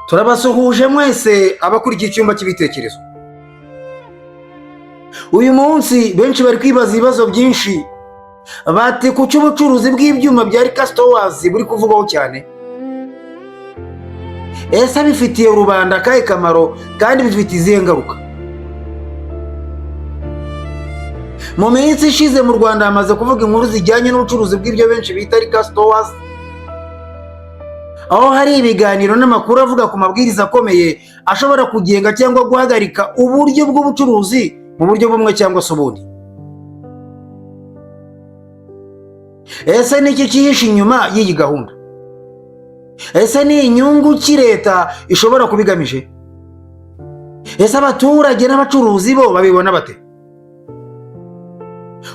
Turabasuhuje mwese abakurikiye Icyumba cy'Ibitekerezo. Uyu munsi benshi bari kwibaza ibibazo byinshi, bati kuki ubucuruzi bw'ibyuma bya liquor stores buri kuvugwaho cyane? Ese bifitiye rubanda akahe kamaro kandi bifite izihe ngaruka? Mu minsi ishize mu Rwanda hamaze kuvuga inkuru zijyanye n'ubucuruzi bw'ibyo benshi bita liquor stores, aho hari ibiganiro n'amakuru avuga ku mabwiriza akomeye ashobora kugenga cyangwa guhagarika uburyo bw'ubucuruzi mu buryo bumwe cyangwa se ubundi. Ese ni iki cyihishe inyuma y'iyi gahunda? Ese ni inyungu ki leta ishobora kuba igamije? Ese abaturage n'abacuruzi bo babibona bate?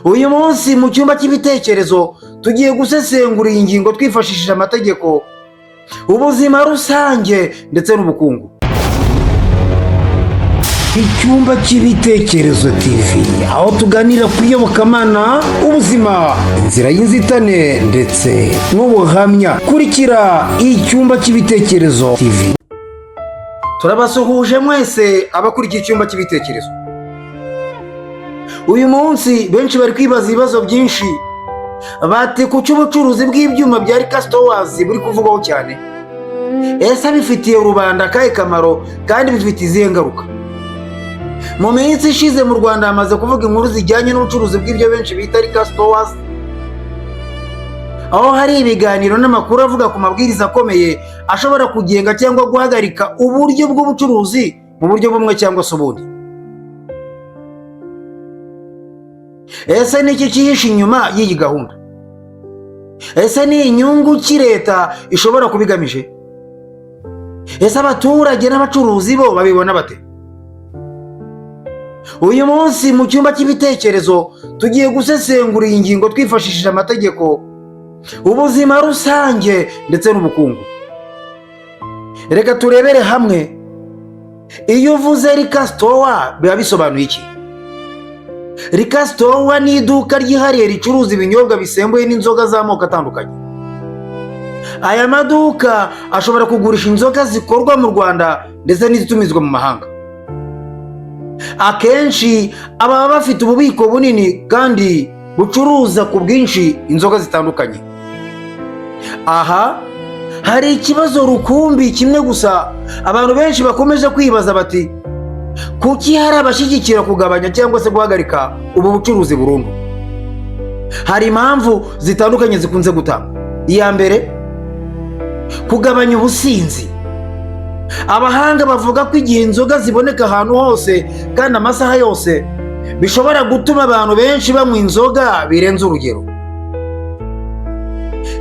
Uyu munsi mu Cyumba cy'Ibitekerezo tugiye gusesengura iyi ngingo twifashishije amategeko, ubuzima rusange ndetse n'ubukungu. Icyumba cy'Ibitekerezo TV, aho tuganira ku iyobokamana, ubuzima, inzira y'inzitane ndetse n'ubuhamya. Kurikira Icyumba cy'Ibitekerezo TV. Turabasuhuje mwese abakurikiye Icyumba cy'Ibitekerezo. Uyu munsi benshi bari kwibaza ibibazo byinshi, bati kuki ubucuruzi bw'ibyuma bya liquor stores buri kuvugwaho cyane? Ese bifitiye rubanda akahe kamaro kandi bifite izihe ngaruka? Mu minsi ishize mu Rwanda hamaze kuvuga inkuru zijyanye n'ubucuruzi bw'ibyo benshi bita liquor stores, aho hari ibiganiro n'amakuru avuga ku mabwiriza akomeye ashobora kugenga cyangwa guhagarika uburyo bw'ubucuruzi mu buryo bumwe cyangwa se ubundi. Ese ni iki cyihishe inyuma y'iyi gahunda? Ese ni inyungu ki leta ishobora kuba igamije? Ese abaturage n'abacuruzi bo babibona bate? Uyu munsi mu Cyumba cy'Ibitekerezo tugiye gusesengura iyi ngingo twifashishije amategeko, ubuzima rusange ndetse n'ubukungu. Reka turebere hamwe: iyo uvuze liquor store biba bisobanuye iki? Liquor store ni iduka ryihariye ricuruza ibinyobwa bisembuye n'inzoga z'amoko atandukanye. Aya maduka ashobora kugurisha inzoga zikorwa mu Rwanda ndetse n'izitumizwa mu mahanga. Akenshi aba bafite ububiko bunini kandi bucuruza ku bwinshi inzoga zitandukanye. Aha hari ikibazo rukumbi kimwe gusa abantu benshi bakomeje kwibaza, bati kuki hari abashyigikira kugabanya cyangwa se guhagarika ubu bucuruzi burundu? Hari impamvu zitandukanye zikunze gutangwa. Iya mbere, kugabanya ubusinzi. Abahanga bavuga ko igihe inzoga ziboneka ahantu hose kandi amasaha yose, bishobora gutuma abantu benshi banywa inzoga birenze urugero.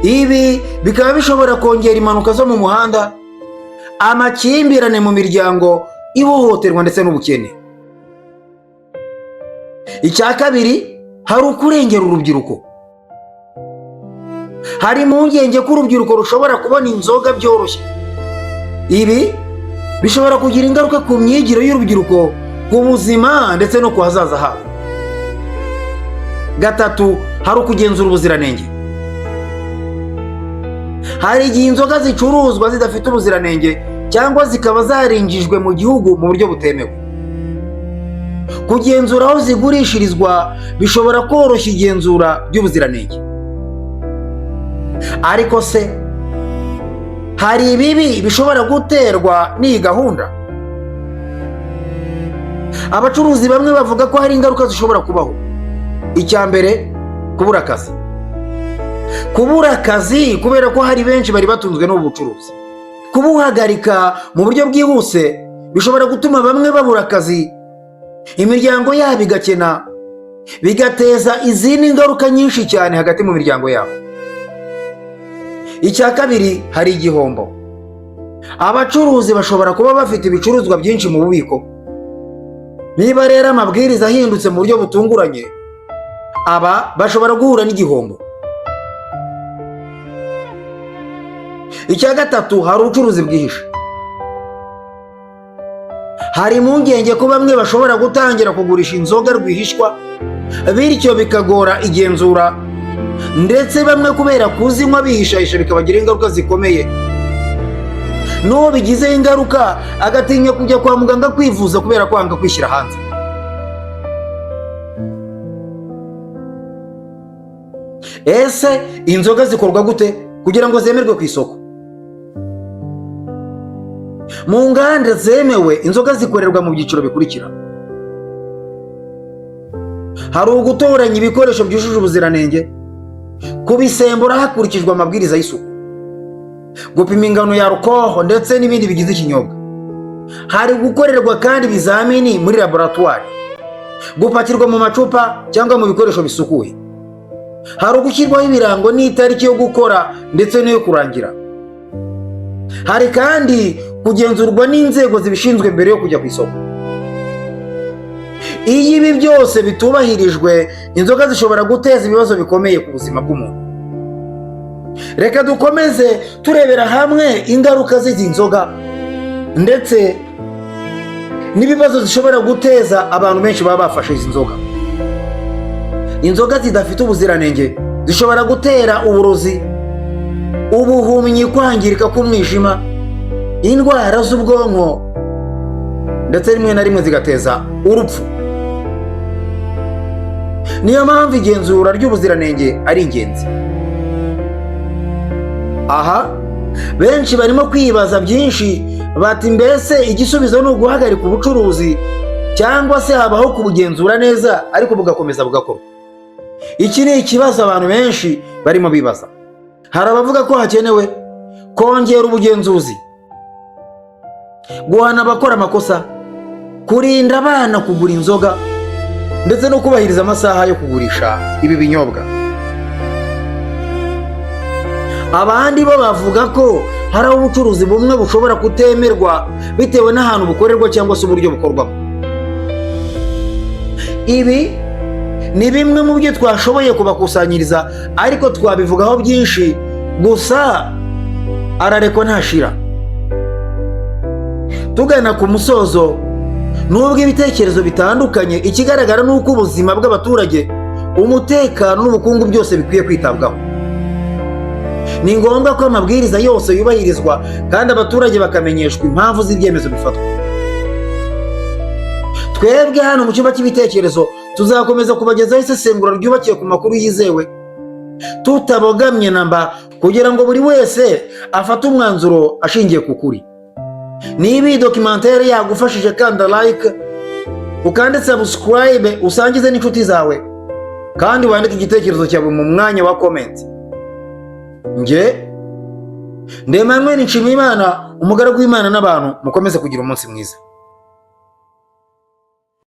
Ibi bikaba bishobora kongera impanuka zo mu muhanda, amakimbirane mu miryango, ihohoterwa ndetse n'ubukene. Icya kabiri, hari ukurengera urubyiruko. Hari impungenge ko urubyiruko rushobora kubona inzoga byoroshye. Ibi bishobora kugira ingaruka ku myigire y'urubyiruko, ku buzima ndetse no ku hazaza habo. Gatatu, hari ukugenzura ubuziranenge. Hari igihe inzoga zicuruzwa zidafite ubuziranenge cyangwa zikaba zarinjijwe mu gihugu mu buryo butemewe. Kugenzura aho zigurishirizwa bishobora koroshya igenzura ry'ubuziranenge. Ariko se hari ibibi bishobora guterwa n'iyi gahunda? Abacuruzi bamwe bavuga ko hari ingaruka zishobora kubaho. Icya mbere, kubura akazi. Kubura akazi kubera ko hari benshi bari batunzwe n'ubu bucuruzi. Kubuhagarika mu buryo bwihuse bishobora gutuma bamwe babura akazi, imiryango yabo igakena, bigateza izindi ngaruka nyinshi cyane hagati mu miryango yabo. Icya kabiri, hari igihombo. Abacuruzi bashobora kuba bafite ibicuruzwa byinshi mu bubiko. Niba rero amabwiriza ahindutse mu buryo butunguranye, aba bashobora guhura n'igihombo. Icya gatatu, hari ubucuruzi bwihishe. Hari impungenge ko bamwe bashobora gutangira kugurisha inzoga rwihishwa, bityo bikagora igenzura, ndetse bamwe kubera kuzinywa bihishahisha bikabagiraho ingaruka zikomeye. N'uwo bigizeho ingaruka agatinya kujya kwa muganga kwivuza kubera kwanga kwishyira hanze. Ese inzoga zikorwa gute kugira ngo zemerwe ku isoko? Mu nganda zemewe, inzoga zikorerwa mu byiciro bikurikira: hari ugutoranya ibikoresho byujuje ubuziranenge, kubisembura hakurikijwe amabwiriza y'isuku, gupima ingano ya alcohol ndetse n'ibindi bigize ikinyobwa. Hari gukorerwa kandi ibizamini muri laboratwari, gupakirwa mu macupa cyangwa mu bikoresho bisukuye. Hari ugushyirwaho ibirango n'itariki yo gukora ndetse n'iyo kurangira. Hari kandi kugenzurwa n'inzego zibishinzwe mbere yo kujya ku isoko. Iyo ibi byose bitubahirijwe, inzoga zishobora guteza ibibazo bikomeye ku buzima bw'umuntu. Reka dukomeze turebera hamwe ingaruka z'izi nzoga ndetse n'ibibazo zishobora guteza abantu benshi baba bafashe izi nzoga. Inzoga zidafite ubuziranenge zishobora gutera uburozi, ubuhumyi, kwangirika k'umwijima, indwara z'ubwonko, ndetse rimwe na rimwe zigateza urupfu. Niyo mpamvu igenzura ry'ubuziranenge ari ingenzi. Aha benshi barimo kwibaza byinshi, bati: "Mbese igisubizo ni uguhagarika ubucuruzi, cyangwa se habaho kubugenzura neza ariko bugakomeza bugakorwa?" Iki ni ikibazo abantu benshi barimo bibaza. Hari abavuga ko hakenewe kongera ubugenzuzi, guhana abakora amakosa, kurinda abana kugura inzoga, ndetse no kubahiriza amasaha yo kugurisha ibi binyobwa. Abandi bo bavuga ko hari aho ubucuruzi bumwe bushobora kutemerwa bitewe n'ahantu bukorerwa cyangwa se uburyo bukorwamo. Ibi ni bimwe mu byo twashoboye kubakusanyiriza, ariko twabivugaho byinshi, gusa ararekwa ntashira. Tugana ku musozo, nubwo ibitekerezo bitandukanye, ikigaragara ni uko ubuzima bw'abaturage, umutekano n'ubukungu byose bikwiye kwitabwaho. Ni ngombwa ko amabwiriza yose yubahirizwa kandi abaturage bakamenyeshwa impamvu z'ibyemezo bifatwa. Twebwe hano mu cyumba cy'ibitekerezo tuzakomeza kubagezaho isesengura ryubakiye ku makuru yizewe, tutabogamye na mba, kugira ngo buri wese afate umwanzuro ashingiye ku kuri. Niba iyi documentaire yagufashije, kanda like, ukande subscribe, usangize n'inshuti zawe, kandi wandike igitekerezo cyawe mu mwanya wa comment. Nge ndi Emmanuel Nshimiyimana, umugaragu w'Imana n'abantu. Mukomeze kugira umunsi mwiza.